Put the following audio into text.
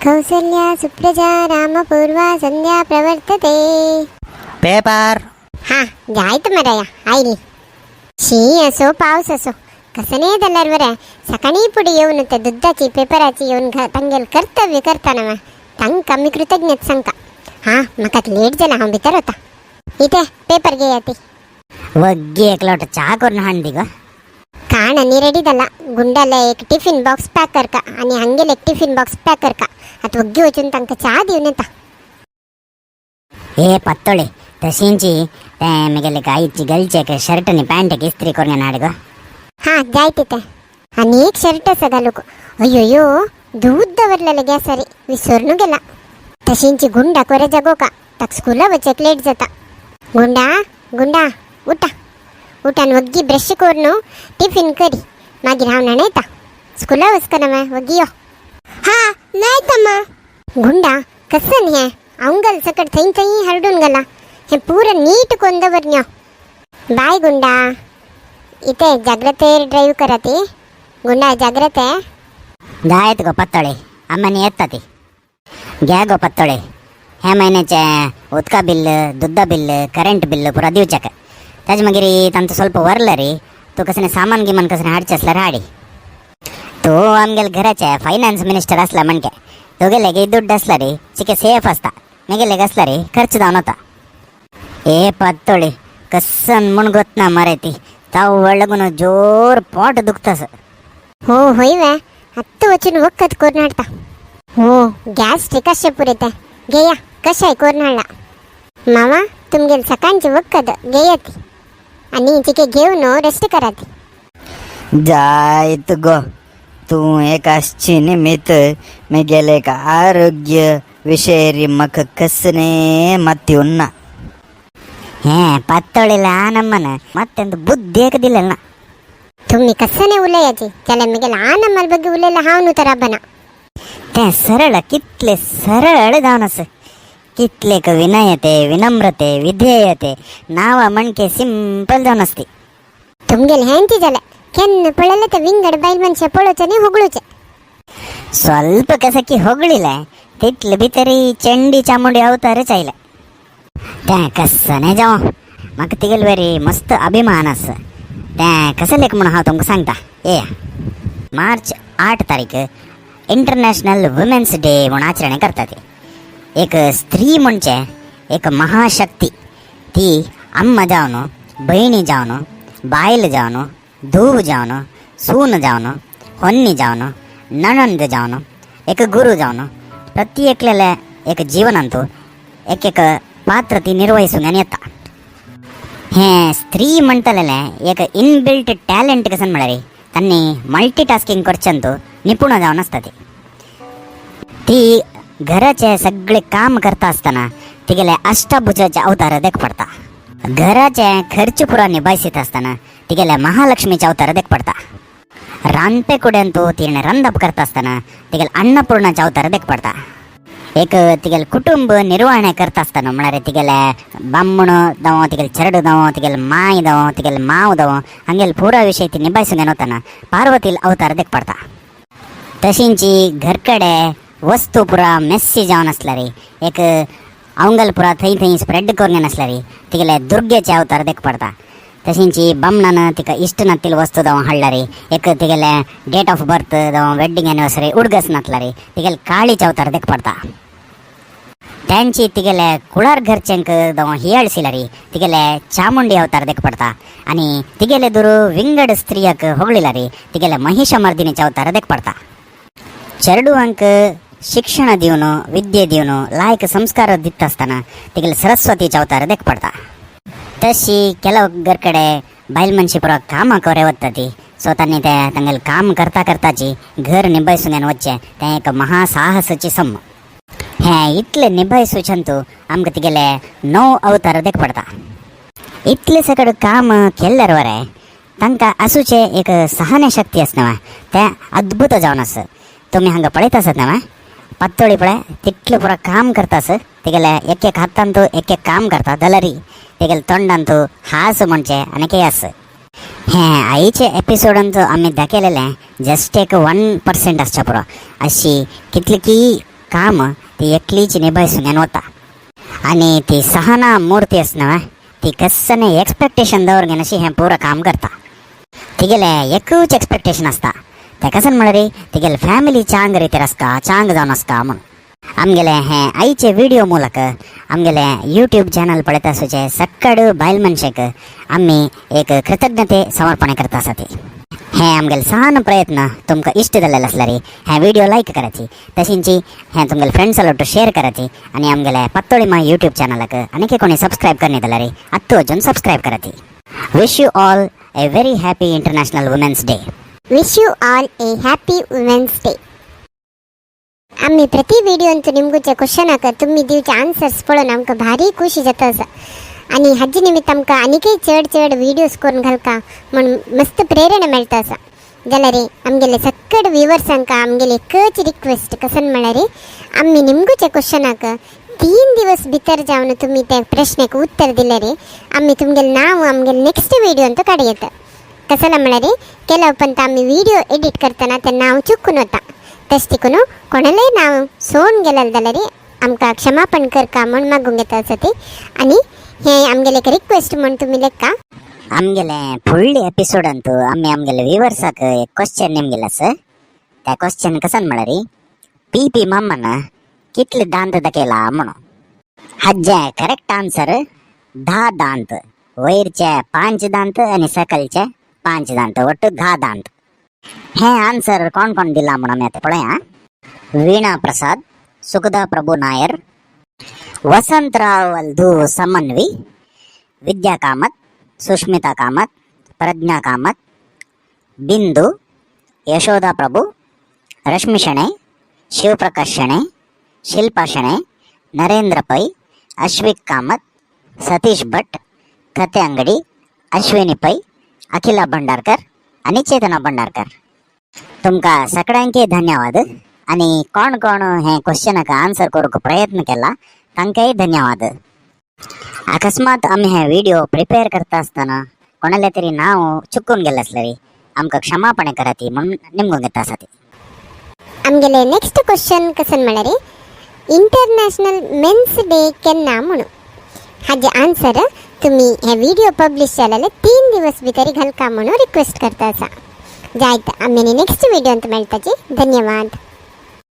कौसल्या सुप्रजा रामपूर्वा संध्या प्रवर्तते. पेपर. हा, जायत मराया आयली. शी असो, पावस असो, कसं जाल्यार बरें, सकाळी पुढे येवन ते दुधाची पेपराची येवन तांगेल कर्तव्य करताना मा तांकां आमी कृतज्ञत सांगता. हा, म्हाका लेट जाला, हांव भितर वता. इथे पेपर घेया ती. वग्गी एक लोट चा करून हांडी गो. काण आनी रेडी जाला. गुंडाला एक टिफिन बॉक्स पॅक करका आणि हांगेल एक टिफिन बॉक्स पॅक करका. आता वग्गी वचून तांकां च्या दिवन येता. ए पत्तोळी, तशींची ते मेगेले आईची गलचे एक शर्ट आणि पॅन्ट एक इस्त्री करून हाड गो. हा, जाय तिथे. आणि एक शर्ट आसा घालूक. अय्यो, दूध दवरलेले गॅसारी, विसरून गेला. तशींची गुंडाक वरे जागोका, ताक स्कुला वचक लेट जाता. गुंडा, गुंडा, उठा उठान वग्गी ब्रश करून टिफिन करी, मागीर हांव न्हाणयता. स्कुला वचकना मा, वग्गी यो. हा, न्हायता मा. गुंडा, कसन हे अवंगल सकट थंय थंय हरडून गेला. हे पुरा नीट कोण दवरन्यो. बाय गुंडा. इथे जाग्रतेर ड्राईव्ह करा ती. गुंडा, जाग्रत आहे. जायत गो पत्तोळी, अम्मानी येता ती. घ्या गो पत्तोळी, ह्या महिन्याचे उदका बिल, दुद्दा बिल, करंट बिल पुरा दिवच्याक. ताजे मागीर तांचो ಸ್ವಲ್ಪ वरलं रे. तूं कसं सामान गिमान कसं हाडचें आसल्यार हाडी. तूं आमगेले घराचे फायनान्स मिनिस्टर आसला म्हणके तुगेले गे दुड्ड आसला रे चिके सेफ आसता. मेगेले आसला रे खर्च जावन वता. ए पत्तोळी, कसन म्हूण गोतना मरे ती ताव लागून जोर पोट दुखतास. हो, होय वे. आत्ता वचून वखद करून हाडता. हो, गॅस कशें पुरयता. घेया, कशाय करून हाडला. मामा, तुमगेल सकाळची वखद घेया ती आणि चिके घेवन रेस्ट करा ती. जायत गो. तूं एक आसची निमित्त मेगेले एक आरोग्य विशयरी म्हाका कसने माती उन्ना. हे पत्तोळीला नಮ್ಮನ ಮತ್ತೆಂದು ಬುದ್ಧಿ ಏಕ ದಿಲ್ಲ. तुम्ही कसं नाही उलयाची जाल्यार मेगेल आनमल ಬಗ್ಗೆ उलयला हांव न्हू तर बना. ते सरळ, कितले सरळ जावन आस, कितलेक विनयते, विनम्रते, विधेयते, नावा मणके सिंपल जावन आसती. तुमगेल हेंती जालें, केन्ना पळयलें ते विंगड बायल मनशे पळोवचें न्ही, होगळुचें. ಸ್ವಲ್ಪ ಕಸಕಿ ಹೊಗಳಿಲ್ಲ, तितले भितरी चंडी चामुंडी अवतारच आयले. तें कसने जावं, म्हाका तिगेल बरी मस्त अभिमान आसा. तें कशें लेख म्हणून हांव तुमकां सांगता. ये मार्च 8 तारीख इंटरनॅशनल वुमेन्स डे म्हणून आचरणे करतात. एक स्त्री म्हणजे एक महाशक्ती. ती अम्मा जावन, भयणी जावन, बायल जावन, धूव जावन, सून जावन, होन्नी जावन, नणंद जावन, एक गुरु जावन, प्रत्येकलेले एक जीवनांतु एक एक पात्र ती निर्वहिसून येता. हे स्त्री म्हणटलेले एक इनबिल्ट टॅलेंट कसन म्हळ्यार तांणी मल्टी टास्किंग करचंतु निपुण जावन आसता ती. ती घराचे सगळे काम करता आसतना तिगेले अष्टभुजाचे अवतार देख पडता. घराचे खर्च पुरा निभायसीत आसतना तिगेले महालक्ष्मीचे अवतार देख पडता. रांदपे कुड्यांतू तिणे रांदप करता आसतना तिगेले अन्नपूर्णाचे अवतार देख पडता. एक तिगेले कुटुंब निर्वहणे करता आसतना, म्हळ्यार तिगेले बामण जावं, तिगेले चेरडू जावं, तिगेले माय जावं, तिगेले माव जावं, हांगेले पुरा विशय ती निभायसून वतना पार्वतील अवतार देख पडता. तशींची घरकडे वस्तू पुरा मेस्सी जावन आसल्यार, एक अवंगल पुरा थंय थंय स्प्रेड करून आसल्यार तिगेले दुर्गेचे अवतार देख पडता. तशींची बामणान तिका इश्ट नातील वस्तू जावं हाडल्यार, एक तिगेले डेट ऑफ बर्थ जावं वेड्डिंग एनिवर्सरी उडगस नातल्यार तिगेले काळीचे अवतार देख पडता. त्यांची तिगेले कुळार घरच्यांक जावं हियाळसिलारी तिगेले ಚಾಮುಂಡಿ अवतार देख पडता. आणि तिगेले दुरू विंगड स्त्रियाक होगळिलारी तिगेले महिषमर्दिनीचे अवतार देख पडता. चेरडुवांक शिक्षण दिवन, विद्ये दिवन, लायक संस्कार दिता आसतना तिगेले सरस्वतीचे अवतार देख पडता. तशी ಕೆಲವು घरकडे बायल मनशी पुरा कामाक वरे वता ती, सो तांणी ते तांगेले काम करता करताची घर निभायसून वचचें तें एक महासाहसाची सम. हें इतलें निभायसूच्यान आमकां तिगेले 9 अवतार देख पडता. इतलें सगळें काम केल्ल्यार बरें तांकां आसूचें एक सहन शक्ती आसना, तें अद्भुत जावन आसा. तुमी हांगा पळयत आसत न्हय, पातोळी पळय, तितलें पुरा काम करता आस. तिगेले एक एक हातान तो एक एक काम करता जाल्यार तेगेले तोंडान तो हास म्हणचे आनी कितें आस. हें आईचे एपिसोडान आमी दाखयलेलें जस्ट एक 1% आसच्या पुरो. अशी कितली की काम ती एकलीच निभायसून वता आनी ती सहना मूर्ती आस न्हय ती कसने एक्सपेक्टेशन दवर अशी हें पुरो काम करता. तिगेले एकूच एक्सपेक्टेशन आसता तें कसन म्हळ्यार तिगेले फॅमिली चांग रितीर आसता, चांग जावन आसता म्हूण. आमगेले हे आयचे व्हिडिओ ಮೂಲಕ आमगेले यूट्यूब चॅनल पळयता आसूचे सक्कड बायल मनशेक आमी एक कृतज्ञते समर्पण करता आसा. ती हे आमगेले सान प्रयत्न तुमकां इश्ट जाल्लेले आसल्यार हे व्हिडिओ लायक करायची, तशींची हे तुमगेले फ्रेंड्स ಒಟ್ಟು शेअर करायची आनी आमगेले पत्तोळिमा यूट्यूब चॅनलाक आनीक कोणी सबस्क्रायब करनी जाल्यार आत्तू वचून सबस्क्रायब करायची. Wish you all a very happy International Women's Day. Wish you all a happy Women's Day. आम्ही प्रति व्हिडिओंत निमगुचे क्वेश्चनाक तुम्ही दिवचे आन्सर्स पळोवन आमकां भारी खुशी जाता आसा आनी हाजे निमित्त आमकां आनीकय चड चड व्हिडियोज करून घालका म्हूण मस्त प्रेरणा मेळटा आसा. जाल्यार आमगेले सक्कड व्युवर्सांक आमगेले एकच रिक्वेस्ट कसन म्हळ्यार आमी निमगुचे क्वेश्चनाक 3 दिवस भितर जावन तुम्ही त्या प्रश्नाक उत्तर दिल्यार आमी तुमगेले नांव आमगेले नेक्स्ट व्हिडिओंत काडयेत. कसला म्हळ्यार ಕೆಲವು ಪಂತ आमी व्हिडिओ एडिट करतना ते नांव चुकून वता. तशें देखून कोणालेय नांव सोडून गेलें जाल्यार आमकां क्षमापण करका म्हूण मागूंक येता आसा ती आनी हे आमगेले एक रिक्वेस्ट म्हूण तुमी लेखा. आमगेले फुडले एपिसोडांत आमी आमगेले व्युवर्साक एक क्वेश्चन निमगेले आसा. त्या क्वेश्चन कसन म्हळ्यार पी पी मामन कितले दांत दाखयला म्हणून. हाजे करेक्ट आन्सर 10 दांत. वयरचे 5 दांत आनी सकलचे 5 दांत, ಒಟ್ಟು 10 दांत. हे आन्सर कोण कोण दिला म्हणून आमी आतां पळया. वीणा प्रसाद, सुखदा प्रभू नायर, वसंतराव अल्धू समन्वी, विद्या कामत, सुष्मिता कामत, प्रज्ञा कामत, बिंदू, यशोदा प्रभू, रश्मी शणै, शिवप्रकाश शणै, शिल्पा शणै, नरेंद्र पै, अश्विक कामत, सतीश भट, कथे अंगडी, अश्विनी पै, अखिला भंडारकर आणि चेतना भंडारकर. तुमका सगळ्यांके धन्यवाद आणि कोण कोण हे क्वेश्चनाक आन्सर करूंक प्रयत्न केला तांकांय धन्यवाद. अकस्मात आमी हे व्हिडिओ प्रिपेअर करता आसतना कोणाले तरी नांव चुकून गेले आसल्यार आमकां क्षमापणे कराती म्हणून निमगूंक येता आसा ती. आमगेले नेक्स्ट क्वेश्चन कसन म्हळ्यार इंटरनॅशनल मेन्स डे केन्ना म्हणून. हाजे आन्सर तुम्ही हे व्हिडिओ पब्लिश जालेले 3 दिवस भितर घालका म्हणून रिक्वेस्ट करता आसा. जायत, आमी नेक्स्ट व्हिडिओंत मेळटाची. धन्यवाद.